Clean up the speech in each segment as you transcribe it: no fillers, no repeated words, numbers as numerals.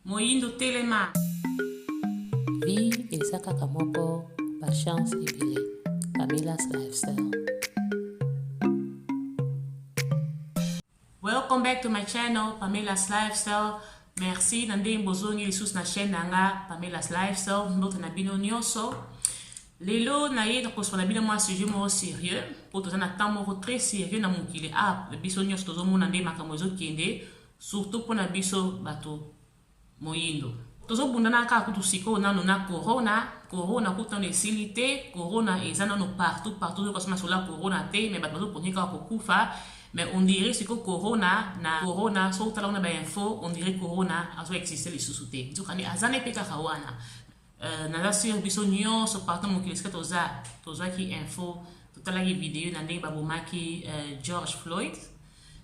Moyindo telema. Vie eza kaka moko ba chance ebele Pamela's lifestyle. Welcome back to my channel Pamela's Lifestyle. Merci na ndenge bozongi lisusu na chaîne na nga Pamela's Lifestyle. Mbote na bino nyonso. Lelo na ye nakoswa na bino mwa sujet moko sérieux mpo toza na temps moko très sérieux na mokili. Ah, biso nyonso tozomona nde makambo ezokende surtout mpo na biso bato moyindo. Tozobundana kaka kutu sikoyo nano na corona. Corona kutu nano esili te. Corona eza nano partout partout, ozoyoka so masolo ya corona te, mais bato bazokontinue kaka kokufa. Mais on dirait sikoyo corona na corona, so otala kuna ba info, on dirait corona azo existe lisusu te, nzokande aza ne mpe kaka wana. Naza sur biso nyonso partout mokili esika toza tozwaki info, totalaki video na ndenge babomaki George Floyd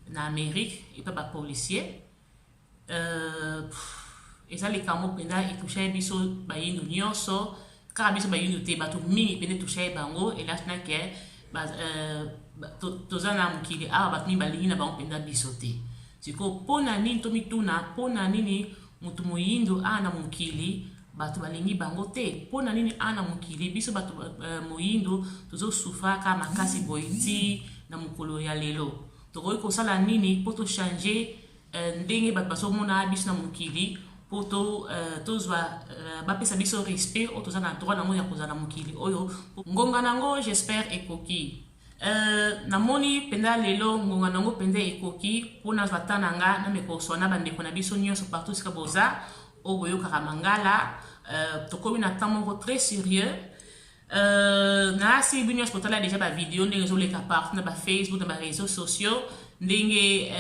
na Amérique epa bapolicier. Eza likambo mpenza etouchaki biso bayindo nyonso, kaka biso bayindo te, bato mingi mpenza etouchaki bango. Elasi nake toza na mokili awa, bato mingi balingi na bango mpenza biso te. Sikoyo mpo na nini tomituna mpo na nini moto moyindo awa na mokili bato balingi bango te? Mpo na nini awa na mokili biso bato moyindo tozosufraka makasi boye ti na mokolo ya lelo? Tokoki kosala nini mpo tochange ndenge bato bazomona biso na mokili, mpo tozwa bapesa biso respect oyo toza na droit nango ya kozala na mokili oyo? Ngonga nango j'espère ekoki. Namoni mpenza lelo ngonga nango mpenza ekoki mpo nazwa ta na nga nameka na bandeko na biso nyonso partout esika boza oyo boyokaka mangala. Tokomi na temps moko très sérieux. Nasi bino nyonso kotala déjà bavideo ndenge ezoleka partout na bafacebook, na baréseaux sociaux, ndenge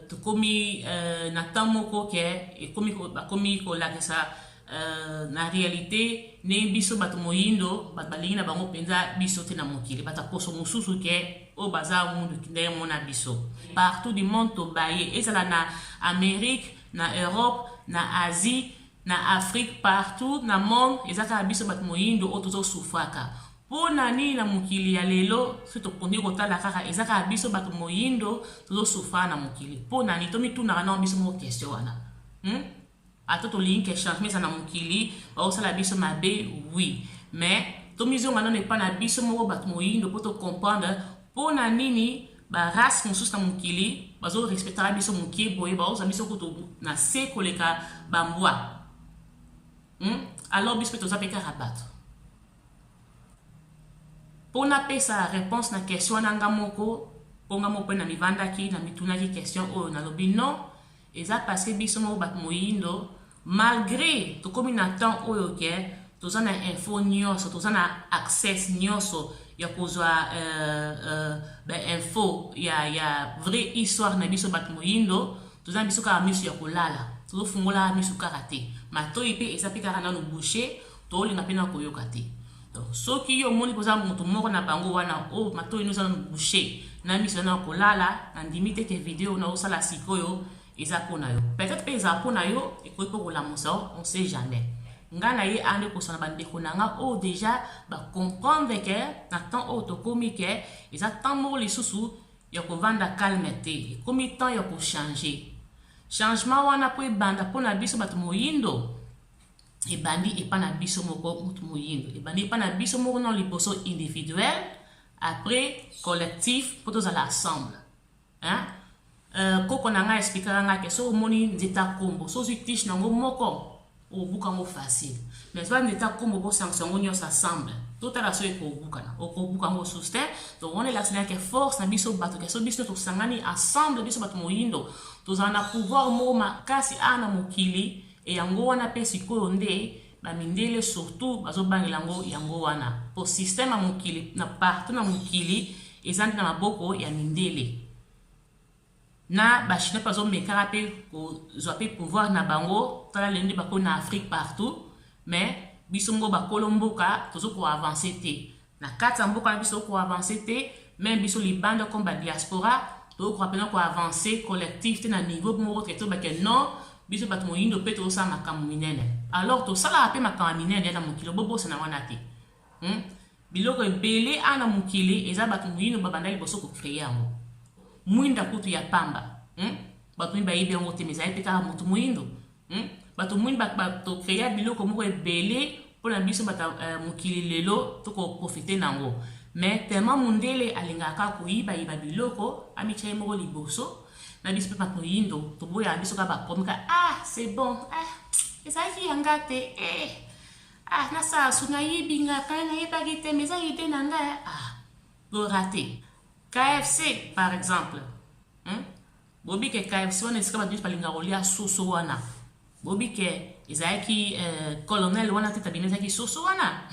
tokomi na temps moko ke ekomi bakomi kolakisa na réalité ndenge biso bato moyindo bato balingi na bango mpenza biso te na mokili. Bato ya poso mosusu ke oyo baza mundu ndenge mona biso partout du monde, tobaye ezala na Amérique, na Europe, na Asie, na Afrique, partout na monde, eza kaka biso bato moyindo oyo tozosufraka. Mpo na nini na mokili ya lelo, soki tokondi kotala kaka, eza kaka biso bato moyindo tozosufra na mokili? Mpo na nini? Tomitunaka nao biso moko question wana, Ata tolingi ke changement eza na mokili, baosala biso mabe, oui, mais tomizonga nano epai na biso moko bato moyindo mpo tocomprendre mpo na nini barace mosusu na mokili bazorespectaka biso mokie boye, baozwa biso kutu na se koleka bambwa, Alors biso mpe toza mpe kaka bato. Mpo napesa réponse na question wana nga moko, mpo nga moko mpe na mivandaki na mitunaki question oyo, nalobi non, eza parce biso moko bato moyindo, malgré tokomi na temps oyo ke toza na info nyonso, toza na accès nyonso ya kozwa bainfo ya vraie histoire na biso bato moyindo, toza na biso kaka miso ya kolala, tozofungola miso kaka te, matoi mpe eza mpe kaka nano bouché, tolinga mpe na koyoka te. Donc soki yo omoni koza moto moko na bango wana oyo matoi no eza nano bouché na miso na kolala, nandimi te ke video na osala sikoyo eza mpo na yo. Peut-être mpe ezala mpo na yo, ekoki mpo kolamusa yo, on sait jamais. Ngai na ye ande kosala bandeko na nga oyo déjà bacomprendre ke na temps oyo tokomi ke eza temps moko lisusu ya kovanda calme te, ekomi temps ya kochange. Changement wana mpo ebanda mpo na biso bato moyindo, ebandi epa na biso moko moto moyindo, ebandi epa na biso moko na liboso individuel, après collectif, mpo tozala ensemble, hein? Koko na ngai expliquaka ngai ke soki omoni nzete ya kombo, so ozwi tige nango moko, okobuka yango facile, mais soki nzete ya kombo bosangisa yango nyonso ensemble, totala so ekobukana, okobuka yango susu te. Donc wana elakisi na ke force na biso bato, ke so biso tosangani ensemble, biso bato moyindo tozala na pouvoir moko makasi awa na mokili. E yango wana mpe sikoyo nde bamindele surtout bazobangela yango. Yango wana po système ya mokili na partout na mokili eza nde na maboko ya mindele na bachinois mpe bazomekaka mpe kozwa mpe pouvoir na bango. Tala lelo nde bakomi na Afrique partout, mais biso moko bakolo mboka tozo koavance te na kati ya mboka na biso, koavance te même biso libanda comme badiaspora, tokoka mpena koavance collectif te na niveau moko ke tobake non, biso bato moyindo mpe tozosala makambo minene. Alors tosalaka mpe makambo ya minene na mokili, bobosana wana te, Biloko ebele awa na mokili eza bato moyindo babanda liboso kocréer yango. Mwinda kutu ya pamba, Bato mingi bayebi yango te, mais ezali mpe kaka moto moyindo. Bato mwindu tocréa biloko moko ebele mpona biso bato mokili lelo tokoprofiter nango. Mais tellement mundele alingaka kaka koyibayiba biloko, amitya ye moko liboso. Na biso mpe bato moyindo toboyaka biso kaka bakomi kaka: "Ah, c'est bon, ah, ezalaki yanga te, eh. Ah, nasala su, nayibi nga kaya, nayebaki te, mais eza idée na ngai." Ah, torater. KFC par exemple, Boyebi ke KFC wana, esika bato nyonso balingaka kolia soso wana, boyebi ke ezalaki colonel wana te tabino, ezalaki soso wana,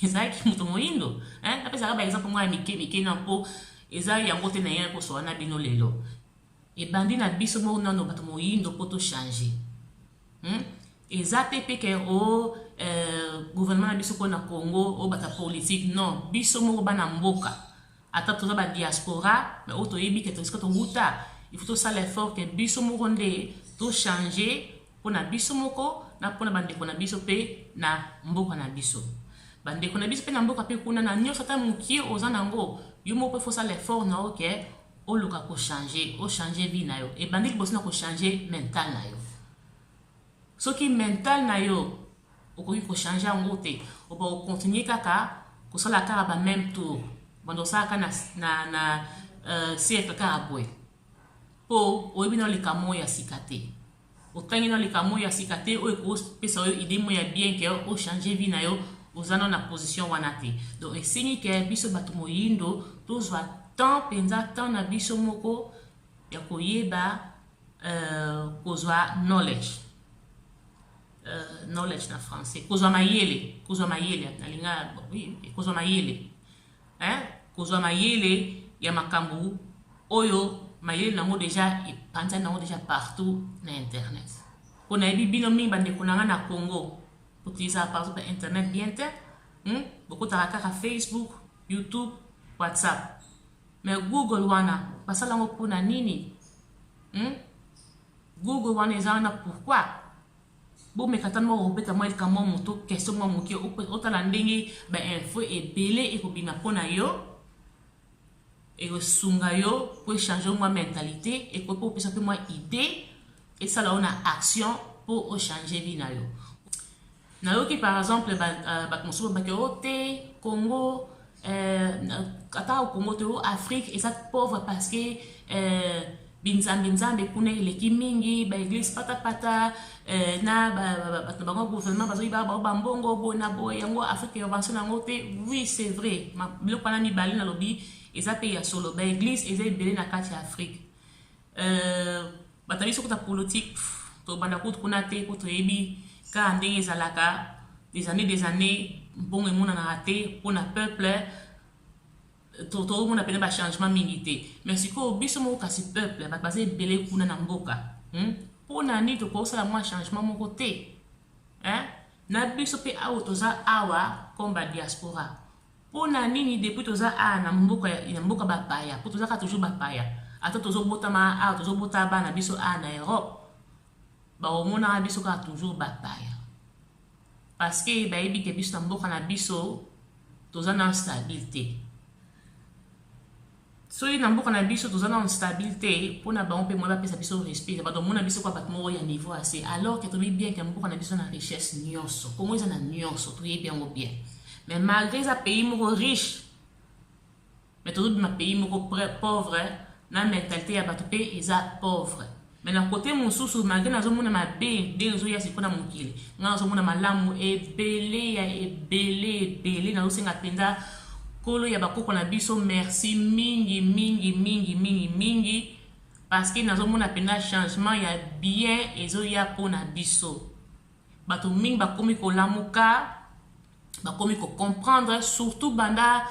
ezalaki moto moyindo. Napesaka baexemple moko ya mike mike na mpo eza yango te na ye kosola na bino lelo. Ebandi na biso moko nano bato moyindo mpo tochanger, Eza te mpe ke o gouvernement na biso mpo na Congo, oyo bato ya politique, non. Biso moko bana mboka, ata toza badiaspora, mais oyo toyebi ke esika towuta, il faut tosala effort ke biso moko nde tochanger mpona biso moko na mpona bandeko na biso mpe na mboka na biso. Bandeko na biso mpe na mboka mpe kuna na nyonso, ata mokie oza nango, yo moko mpe fosala effort na yo ke oluka kochanger, ochanger vie na yo. Ebandi liboso na kochanger mental na yo. Soki mental na yo okoki kochanger yango te, oba ocontinuer kaka kosala kaka bamême tour, bando osalaka na cercle kaka boye, mpo oyebi na likambo ya sika te, otangi na likambo ya sika te oyo ekopesa oyo idée moko ya bien ke ochanger vie na yo, oza nano na position wana te. Donc esengi ke biso bato moyindo tozwa temps mpenza, temps na biso moko ya koyeba, kozwa knowledge, knowledge na français kozwa mayele, kozwa mayele, nalinga, oui, kozwa mayele, hein? Kozwa mayele ya makambo oyo mayele nango déjà epanzani nango déjà partout na internet. Mpo nayebi bino mingi, bandeko na nga na Congo, utilisaka par exemple internet bien te, Bokotaka kaka Facebook, YouTube, WhatsApp. Mais Google wana basala yango mpona nini, Google wana eza wana pourquoi? Bomeka tano moko kobeta mwa likambo moto, question mwa moke, otala ndenge bainfo ebele ekobima mpona yo, ekosunga yo po echanger mwa mentalité, ekoki mpo opesa mpe mwa idée, esala yo na action mpo ochanger vie na yo. Nayoki par exemple bato mosusu babaki o te Congo, ata Congo te, o Afrique eza pauvre parce que binzambe nzambe kuna eleki mingi, baéglise patapata, na bato na bango gouvernement bazoyiba bango bambongo boye na boye, yango Afrique avance nango te. Oui, c'est vrai, biloko wana mibale nalobi eza mpe ya solo. Baéglise eza ebele na kati ya Afrique. Bato na biso kota politique, tobanda kutu kuna te, po toyebi kaka ndenge ezalaka des années, des années, mbongo emonanaka te mpona peuple, tozomona pene bachangement mingi te. Mais sikoyo biso moko kasi peuple, bato baza ebele kuna na mboka, Mpona nini tokosala mwa changement moko te, hein? Na biso mpe awa toza awa comme badiaspora, mpona nini depuis toza awa na mboka bapaya, mpo tozaka toujours bapaya, ata tozobotama awa, tozobota bana biso awa na Europe, baomonaka biso kaka toujours bapaya, parce que bayebi ke biso na mboka na biso toza na stable te. Soki na mboka na biso toza na stable te, mpona bango mpe moye bapesa biso respect, bato omona biso kwa bato moko ya niveau assez, alors ke toyebi bien ke mboka na biso na richesse nyonso. Kongo eza na nyonso, toyebi yango bien. Mais malgré eza pays moko riche, mais tozobima pays moko pauvre, na mentalité ya bato mpe eza pauvre. Mais na côté mosusu, malgré nazomona mabe ndenge ezoya sikoyo na mokili, ngai nazomona malamu ebele ya ebele ebele. Nazosenga mpenza Nkolo ya bakoko na biso merci mingi mingi mingi mingi mingi, parce que nazomona mpenza changement ya bien ezoya mpona biso. Bato mingi bakomi kolamuka, bakomi kocomprendre, surtout banda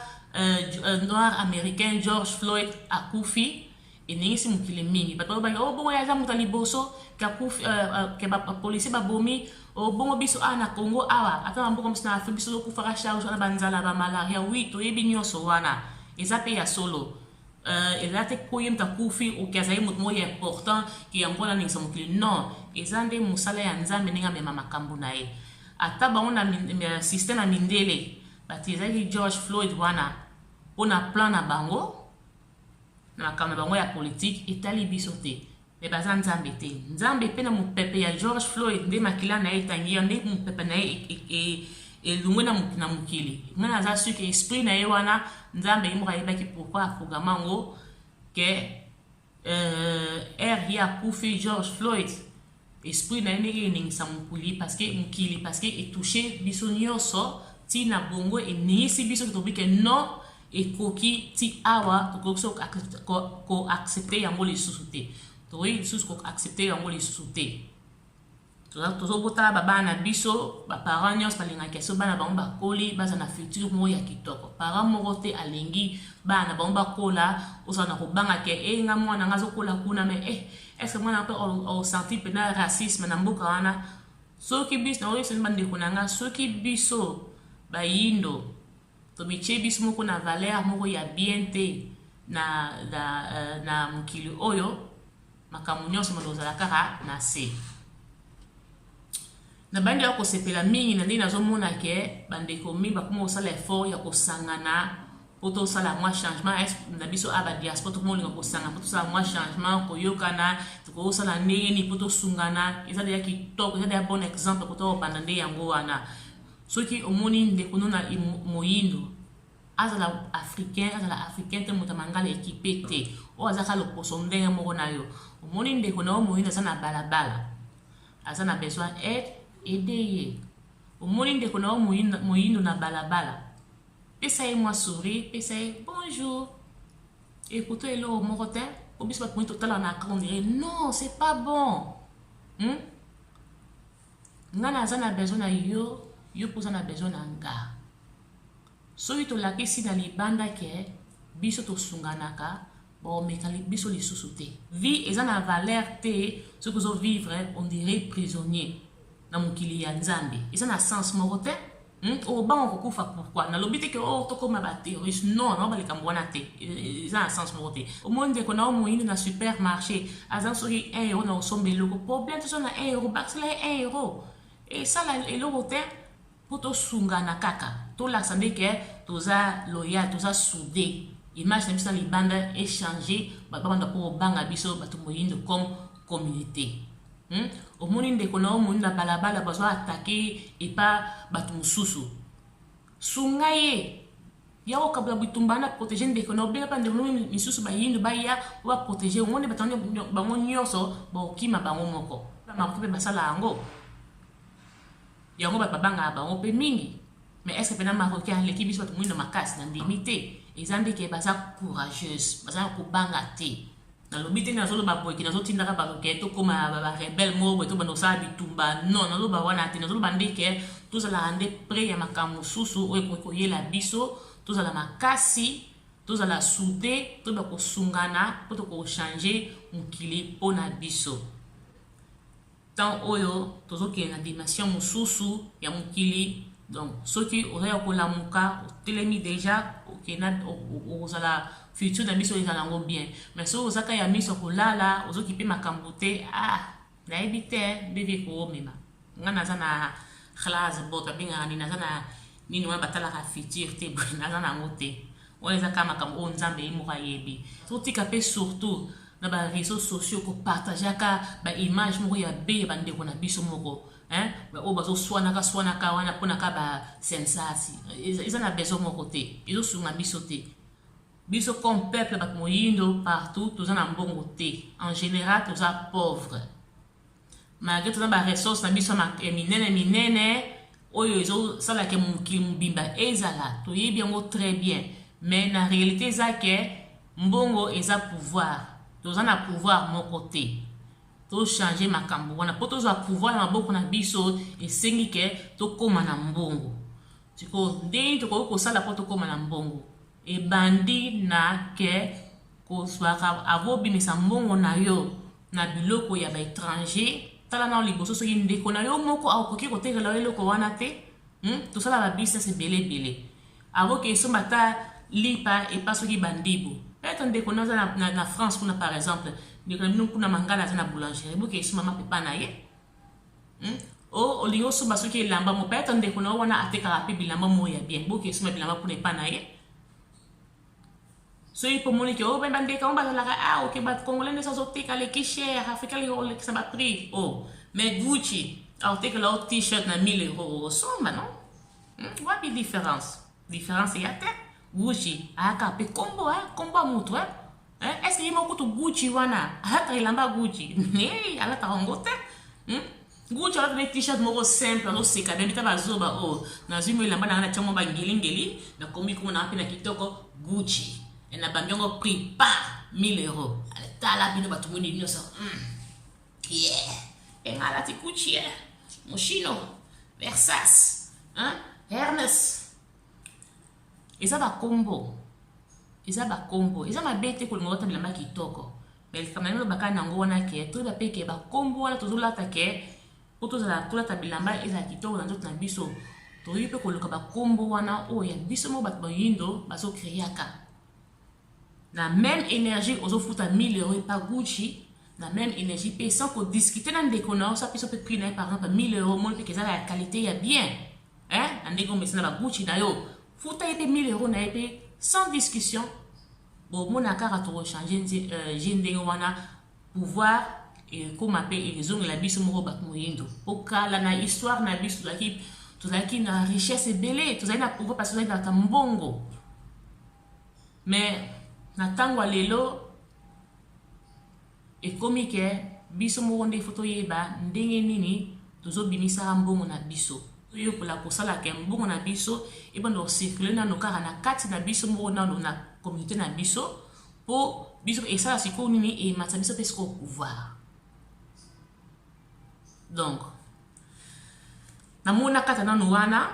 noir américain George Floyd akufi, eningisi mokili mingi. Bato balobaki: "O oh, bongo aza moto ya liboso ke bapolisier babomi. O bongo biso awa na Congo awa, ata na mboka mosusu na Afrique, biso tokufaka charge wana, banzala, bamalaria." Oui, toyebi nyonso wana eza mpe ya solo. Eza te po ye moto akufi oke azali moto moko ya important ke yango wana aningisa mokili. Non, eza nde mosala ya Nzambe ndenge amema makambo na ye. Ata bango na système ya mindele bato ezalaki George Floyd wana mpona plan na bango, na makambo na bango ya politike, etali biso te. Mais baza Nzambe te. Nzambe pe na mopepe ya George Floyd nde makila na ye etangi ya nde mopepe na ye elongwe na mokili. Nga naza sûr que esprit na ye wana Nzambe ye moko ayebaki pourquoi aprograma yango ke heure ye akufi George Floyd, esprit na ye ndenge eningisa mokili parce que mokili parce que etouche biso nyonso ntina bongo, eningisi biso, tobi ke non, ekoki ti awa, tokoki so koaccepte yango lisusu te, tokoki lisusu koaccepte yango lisusu te. Tozobotala babana na biso, baparent nyonso balingaka so bana bango bakoli, baza na futur moko ya kitoko. Parent moko te alingi bana na bango bakola ozala na kobanga ke e nga mwana nga azokola kuna, mais eh, est ce que mwana mpe osentir mpena racisme na mboka wana? Soki biso, naoyebisa bandeko na nga, soki biso bayindo tomitie biso moko na valeur moko ya bien te na mokili oyo, makambo nyonso moto ozala kaka na se. Na bandi ya kosepela mingi na ndenge nazomona ke bandeko mingi bakoma kosala effort ya kosangana mpo tosala mwa changement na biso. A badiaspora tokoma olinga kosangana mpo tosala mwa changement, koyokana, tokosala ndenge nini mpo tosungana. Eza deya kitoko, eza deya bon exemple po tokobanda nde yango wana. Soki omoni ndeko no na moyindo, azala africain, azala africain te, moto ya mangala ekipe te, oyo aza kaka loposo ndenge moko na yo, omoni ndeko na yo moyindo aza na balabala, aza na besoin aide, aide ye. Omoni ndeko na yo moyindo na balabala, pesa ye mwa sourire, pesa ye bonjour. Ekuta eloko moko te po biso bato moyindo totala na on dirait non, c'est pas bon, Nga naza na besoin na yo, yo mpo oza na besoin na nga. Soki tolakisi na libanda ke biso tosunganaka, baomeka biso lisusu te. Vie eza na valeur te soki ozovivre on dirait prisonnier na mokili ya Nzambe. Eza na sens moko te. Obanga kokufa pourquoi? Nalobi te ke o tokóma baterroriste, non, nao balikambo wana te, eza na sens moko te. Omoni ndeko na yo moyindo na supermarché, aza soki 1 euro na kosomba eloko, problème toza na 1 euro, bakisela ye 1 euro, esala eloko te. Mpo tosungana kaka, tolakisa nde ke toza loyal, toza soudé, image na biso na libanda échange, bato babanda mpo kobanga biso bato moyindo comme communauté. Omoni ndeko na yo moyindo na balabala, bazwa attaquer epa bato mosusu, sunga ye, ya kokabola bitumba na protéger ndeko na obenga mpa ndeko no misusu bayindo baya po baprotéger ngo nde bato bango nyonso bakokima bango moko. Bamakoki mpe basala yango, yango bato babangaka bango mpe mingi. Mais est ce que mpena marocain aleki biso bato moyindo makasi? Na ndimi te. Eza ndeke baza courageuse, baza kobanga te. Nalobi te, nazoloba boye, nazotindaka bato ke tokóma barebelles moko boye, tobanda kosala bitumba, non, naloba wana te. Nazoloba nde ke tozalaka nde prêt ya makambo mosusu oyo ekoki koyela biso, tozala makasi, tozala soudé, toyeba kosungana mpo tokochange mokili mpona biso. Ntango oyo tozokende na dimension mosusu ya mokili, donc soki oza ya kolamuka, otelemi déjà, okenda, okozala futur na biso ezala yango bien. Mais soki ozaka ya miso ya kolala, ozoki mpe makambo te, ah, nayebi te ndenge ekoomema. Nga naza na glace bot babengaka nini, naza na nini wana batalaka futur te boye, naza na yango te. Wana eza kaka makambo oyo Nzambe ye moko ayebi. Totika mpe surtout na baréseaux sociaux kopartageaka baimage moko ya be ya bandeko na biso moko oyo bazoswanaka swanaka wana mpona ka basensasi. Eza na besoin moko te, ezosunga biso te. Biso comme peuple bato moyindo partout, toza na mbongo te, en général toza pauvre, malgré toza baressource na biso ya minene minene oyo ezosalaka mokili mobimba ezala, toyebi yango très bien. Mais na réalité eza ke mbongo eza pouvoir, toza na pouvoir moko te. Tochange makambo wana mpo tozwa pouvoir na maboko na biso, esengi ke tokóma na mbongo. Sikoyo ndenge tokoki kosala mpo tokóma na mbongo, ebandi na ke kozwaka avobimisa mbongo na yo na biloko ya baétranger, tala nao liboso soki ndeko na yo moko akoki kotekela yo eloko wana te. Tosala babusiness ebele ebele. Akoki esomba ata lipa epa soki bandibu, peut-être ndeko na aza na France kuna par exemple, ndeko na bino kuna mangala aza na boulangerie, boke esomba mapa epa na ye. O olingi osomba soki elamba mo, peut-être ndeko na yo wana atekaka mpe bilamba moko ya bien, boke esomba bilamba kuna epa na ye. Soki mpo omoni ke oyo oh, bandeko yango bazalaka ah ok, ba Congolais nde azoteka leki cher, Afrika alingi kolekisa ba prix. Oh, mais Gucci akotekela yo t-shirt na 1000 euros, osomba non? Wapi différence? Différence eya te. Gucci ayaka mpe kombo, kombo ya motu. Est ce que ye moko kutu Gucci wana alataka elamba Gucci? Alataka yango te. Gucci alata ne t-shirt moko simple, azoseka bien bita bazoba oyo. Nazwi mo elamba na nga, natiango bangelingeli, nakomi komona mpe na kitoko Gucci, na bambi yango prix pa 1000 euros. Tala bino bato moni nyonso, yeah, enga alati Gucci, eh? Moschino, Versace, hein? Hermes, eza bakombo, eza bakombo. Eza mabe te kolinga olata bilamba kitoko, mais likambo yango olobaka nango wana ke toyeba mpe ke bakombo wana tozolata ke po tozala tolata bilamba ezala kitoko na nzoto na biso, toyebi mpe koluka bakombo wana oyo ya biso moko bato bayindo bazocréaka. Na même énergie ozofuta 1000 euros epa Gucci, na même énergie mpe sans kodiscuter na ndeko na yo, so apeso mpe prix na ye, par exemple 1000 euros, omoni mpe eza ya qualité ya bien, hein? Na ndenge omesi na baGucci na yo, futa ye mpe 1000 euros na ye mpe sans discussion. Bomona kaka tokochange je ndenge wana pouvoir ekóma mpe ezongela biso moko bato moyindo. Po kala na histoire na biso tozalaki na richesse ebele, tozali na pouvoir parce tozali na mbongo. Mais na ntango ya lelo ekomi ke biso moko nde ifo toyeba ndenge nini tozobimisaka mbongo na biso, toyekola kosalaka mbongo na biso ebanda kocirculer nano kaka na kati na biso moko, nano na communauté na biso, mpo biso esala sikoyo nini, ematisa biso mpe sikoyo pouvoir. Donc namona kata nano wana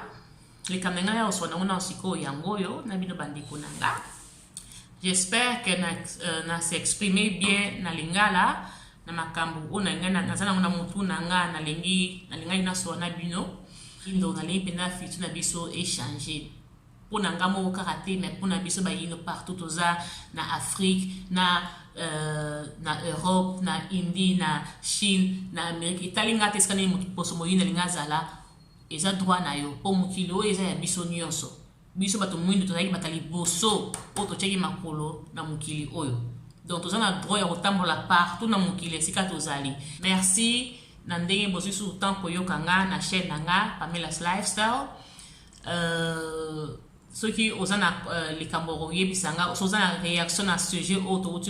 likambo na ngai ya koswa nango nano sikoyo yango oyo na bino bandeko na nga. J'espère que na s'exprimer bien na lingala na makambo oyo na ngai naza nango na motu na nga, nalingi nalingaki nasola na bino. Donc nalingi mpenza futur na biso echanger, mpo na nga moko kaka te, mais mpo na biso bayindo partout toza, na Afrique, na Europe, na Indie, na Chine, na Amérique. Etali nga te esika nini moto poso moyindo alingi azala, eza droit na yo, mpo mokili oyo eza ya biso nyonso. Biso bato moyindo tozalaki bato ya liboso oyo totiaki makolo na mokili oyo, donc toza na droit ya kotambola partout na mokili esika tozali. Merci na ndenge bozwi susu temps koyoka nga na chaîne na nga Pamela's Lifestyle. Soki oza na likambo koyebisa nga, soki oza na réaction na sujet oyo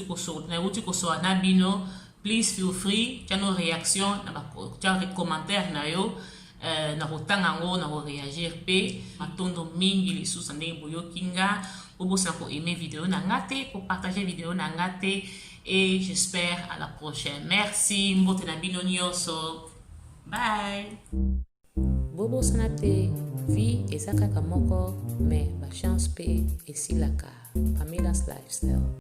nauti kosola na bino, please feel free, tia no réaction, tia commentaire na yo, na kotanga yango, na koréagir mpe. Matondo mingi lisusu na ndenge boyoki nga. Bobosana koaimer video na nga te, kopartager video na nga te, et j'espère à la prochaine. Merci, mbote na bino nyonso, bye. Bobosana te, vie eza kaka moko, mais bachance mpe esilaka. Pamela's Lifestyle.